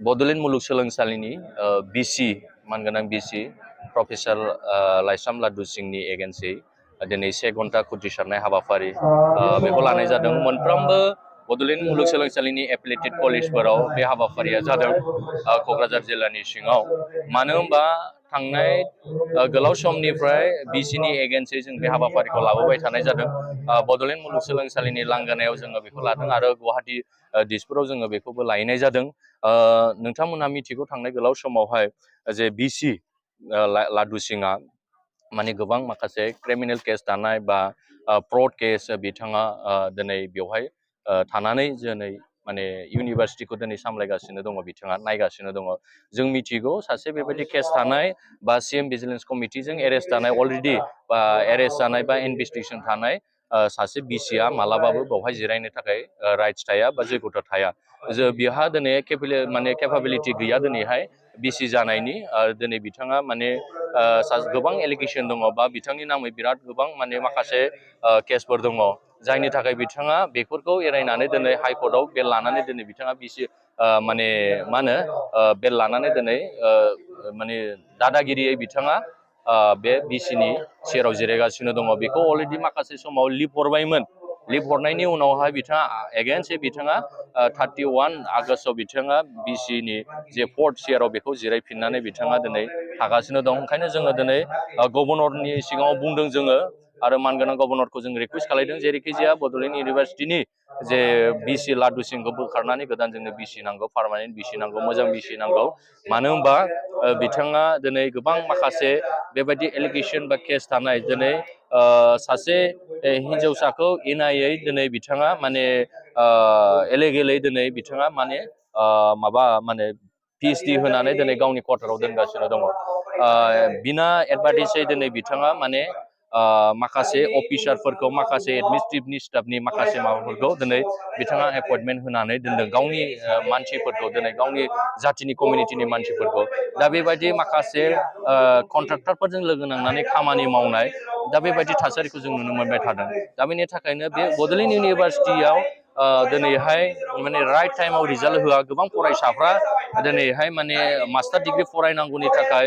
बड'लेण्ड मुलुगसोलोंसालिनि बिसि मानगोनां बिसि प्रफेसर लाइस्राम लादु सिंहनि एगेन्सै दिनै 1 घन्टा खुदिसारनाय हाबाफारि बेखौ लानाय जादों। मोनफ्रोमबो बड'लेण्ड मुलुगसोलोंसालिनि एफिलिएटेड कलेजफोराव बे हाबाफारिया जादों क'क्राझार जिल्लानि सिङाव। मानो होनबा थांनाय गोलाव समनिफ्राय बिसिनि एगेन्सै जों बे हाबाफारिखौ लाबोबाय थानाय जादों। बड'लेण्ड मुलुगसोलोंसालिनि लांगोनायाव जोङो बेखौ लादों आरो गुवाहाटी दिसपुराव जोङो बेखौबो लाहैनाय जादों। नोंथांमोनहा मिथिगौ थांनाय गोलाव समावहाय जे बिसि लादु सिंहआ माने गोबां माखासे क्रिमिनेल केस दानाय बा फ्रड केस बिथाङा दिनै बेवहाय थानानै दिनै माने इउनिभार्सिटिखौ दिनै सामलायगासिनो दङ, बिथाङा नायगासिनो दङ। जों मिथिगौ सासे बेबायदि केस थानाय बा CM भिजिलेन्स कमिटिजों एरेस्ट जानाय अलरेडि बा एरेस्ट जानाय बा इनभेस्टिगेसन थानाय सासे बिसिया मालाबाबो बेवहाय जिरायनो थाखाय राइट्स थाया बा जैगता थाया। बिहा दिनै केपाबिलिटि गैया दिनैहाय बिसि जानायनि। दिनै बिथाङा माने गोबां एलिगेसन दङ बा बिथांनि नामै बिराद गोबां माने माखासे केसफोर दङ, जायनि थाखाय बिथाङा बेफोरखौ एरायनानै दिनै हाइकर्टआव बेल लानानै दिनै बिथाङा बिसि माने मा होनो बेल लानानै दिनै माने दादागिरियै बिथाङा बे बिसिनि सेराव जिरायगासिनो दङ। बेखौ अलरेडि माखासे समाव लिभ हरबायमोन। लिभ हरनायनि उनावहाय बिथाङा एगेन्स्टयै बिथाङा 31 आगष्टआव बिथाङा बिसिनि जे 4th चेयाराव बेखौ जिरायफिननानै बिथाङा दिनै थागासिनो दं। ओंखायनो जोङो दिनै गभर्नरनि सिगाङाव बुंदों जोङो आरो मानगोनां गभर्नरखौ जों रिकुवेस्ट खालामदों जेरैखि जाया बड'लेण्ड इउनिभार्सिटिनि जे बिसि लादु सिंहखौ बोखारनानै गोदान जोंनो बिसि नांगौ, पार्मानेन्ट बिसि नांगौ, मोजां बिसि नांगौ। मानो होनबा बिथाङा दिनै गोबां माखासे बेबायदि एलिगेसन बा केस थानाय दिनै सासे हिन्जावसाखौ इनायै दिनै बिथाङा माने इलिगेलै दिनै बिथाङा माने PhD होनानै दिनै गावनि क्वार्टाराव दोनगासिनो दङ। बिना एडभार्टाइसै दिनै बिथाङा माने माखासे अफिसारफोरखौ, माखासे एडमिनिस्ट्रेटिभनि स्टाफनि माखासे माबाफोरखौ दिनै बिथाङा एपइन्टमेन्ट होनानै दोनदों गावनि मानसिफोरखौ, दिनै गावनि जाथिनि कमिउनिटिनि मानसिफोरखौ। दा बेबायदि माखासे कन्ट्राक्टरफोरजों लोगो नांनानै खामानि मावनाय, दा बेबायदि थासारिखौ जों नुनो मोनबाय थादों। दा बेनि थाखायनो बे बड'लेण्ड इउनिभार्सिटियाव दिनैहाय माने राइट टाइमाव रिजाल्ट होआ। गोबां फरायसाफ्रा दिनैहाय माने मास्टार डिग्री फरायनांगौनि थाखाय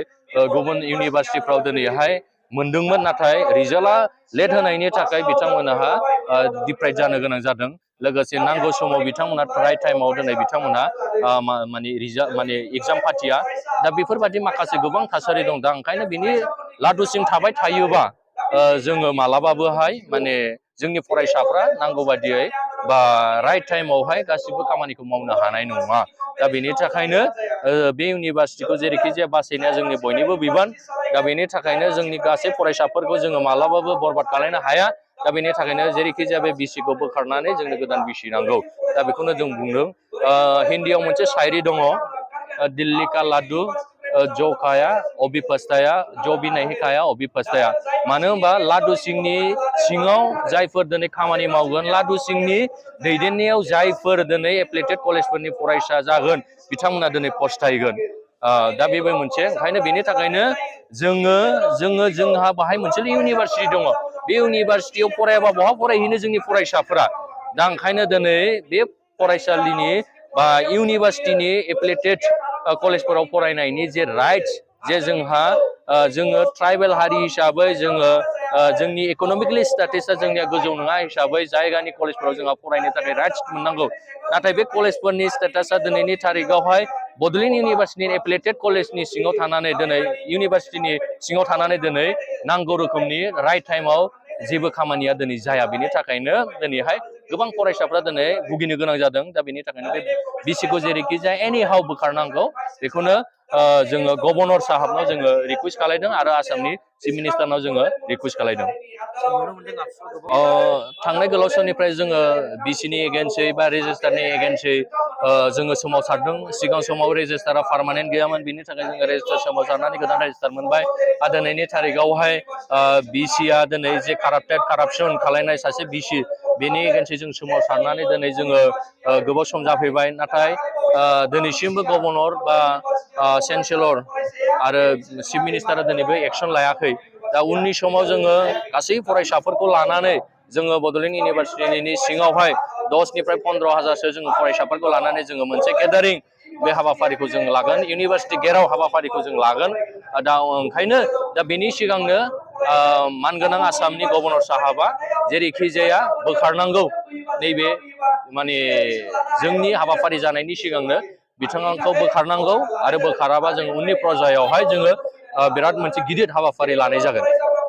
गुबुन इउनिभार्सिटिफ्राव दिनैहाय मोनदोंमोन, नाथाय रिजाल्टआ लेट होनायनि थाखाय बिथांमोनहा डिप्राइभ जानो गोनां जादों। लोगोसे नांगौ समाव बिथांमोना राइट टाइमाव दिनै बिथांमोनहा माने एग्जाम फाथिया। दा बेफोरबायदि माखासे गोबां थासारि दं। दा ओंखायनो बिनि लादुसिं थाबाय थायोबा जोङो मालाबाबोहाय माने जोंनि फरायसाफ्रा नांगौ बादियै बा राइट टाइमावहाय गासिबो खामानिखौ मावनो हानाय नङा। दा बेनि थाखायनो बे इउनिभार्सिटिखौ जेरैखि जाया बासायनाया जोंनि बयनिबो बिबान। दा बेनि थाखायनो जोंनि गासै फरायसाफोरखौ जोङो मालाबाबो बरबाद खालामनो हाया। दा बेनि थाखायनो जेरैखि जाया बे बिसिखौ बोखारनानै जोंनो गोदान बिसि नांगौ। दा बेखौनो जों बुंदों। हिन्दीयाव मोनसे शायरि दङ, दिल्ली का लाडु जो खाया अभी पछताया, जो भी नहीं खाया अभी पछताया। मानो होनबा लादु सिंहनि सिङाव जायफोर दिनै खामानि मावगोन, लादु सिंहनि दैदेननायाव जायफोर दिनै एफिलिएटेड कलेजफोरनि फरायसा जागोन, बिथांमोना दिनै पछतायगोन। दा बेबो मोनसे। ओंखायनो बेनि थाखायनो जोंहा बाहाय मोनसे इउनिभार्सिटि दङ। बे इउनिभार्सिटियाव फरायाबा बहा फरायहैनो जोंनि फरायसाफोरा? दा ओंखायनो दिनै बे फरायसालिनि बा इउनिभार्सिटिनि एफिलिएटेड कलेजफोराव फरायनायनि जे राइट्स, जे जोङो ट्राइबेल हारि हिसाबै जोंनि इक'नमिकेलि स्टेटासा जोंनिया गोजौ नङा हिसाबै जायगानि कलेजफोराव जोंहा फरायनो थाखाय राइट्स मोननांगौ। नाथाय बे कलेजफोरनि स्टेटासा दिनैनि थारिखआवहाय बड'लेण्ड इउनिभार्सिटिनि एफिलिएटेड कलेजनि सिङाव थानानै दिनै इउनिभार्सिटिनि सिङाव थानानै दिनै नांगौ रोखोमनि राइट टाइमाव जेबो खामानिया दिनै जाया। बेनि थाखायनो दिनैहाय गोबां फरायसाफ्रा दिनै भुगिनो गोनां जादों। दा बेनि थाखायनो बे बिसिखौ जेरैखि जाया एनि हाउ बोखारनांगौ। बेखौनो जोङो गभर्नर साहाबनाव जोङो रिकुवेस्ट खालामदों आरो आसामनि चिफ मिनिस्टारनाव जोङो रिकुवेस्ट खालामदों। थांनाय गोलाव समनिफ्राय जोङो बिसिनि एगेन्स्टै बा रेजिस्टारनि एगेन्स्टै जोङो सोमावसारदों। सिगां समाव रेजिस्टारा पार्मानेन्ट गैयामोन, बिनि थाखाय जोङो रेजिस्टार सोमावसारनानै गोदान रेजिस्टार मोनबाय। आरो दिनैनि थारिखआवहाय बिसिया दिनै जे कारापसन खालामनाय सासे बिसि, बेनि एगेन्स्टै जों सोमावसारनानै दिनै जोङो गोबाव सम जाफैबाय। नाथाय दिनैसिमबो गभर्नर बा चेन्सेलर आरो चिफ मिनिस्टारा दिनैबो एक्सन लायाखै। दा उननि समाव जोङो गासै फरायसाफोरखौ लानानै जोङो बड'लेण्ड इउनिभार्सिटिनि सिङावहाय 10निफ्राय 15,000सो जोङो फरायसाफोरखौ लानानै जोङो मोनसे गेदारिं बे हाबाफारिखौ जों लागोन इउनिभार्सिटि गेराव हाबाफारिखौ जों लागोन दा ओंखायनो दा बेनि सिगांनो मानगोनां आसामनि गभर्नर साहाबा जेरैखि जाया बोखारनांगौ नैबे माने जोंनि हाबाफारि जानायनि सिगांनो बिथांखौ बोखारनांगौ आरो बोखाराबा जों उननि पर्यायावहाय जोङो बिराद मोनसे गिदिर हाबाफारि लानाय जागोन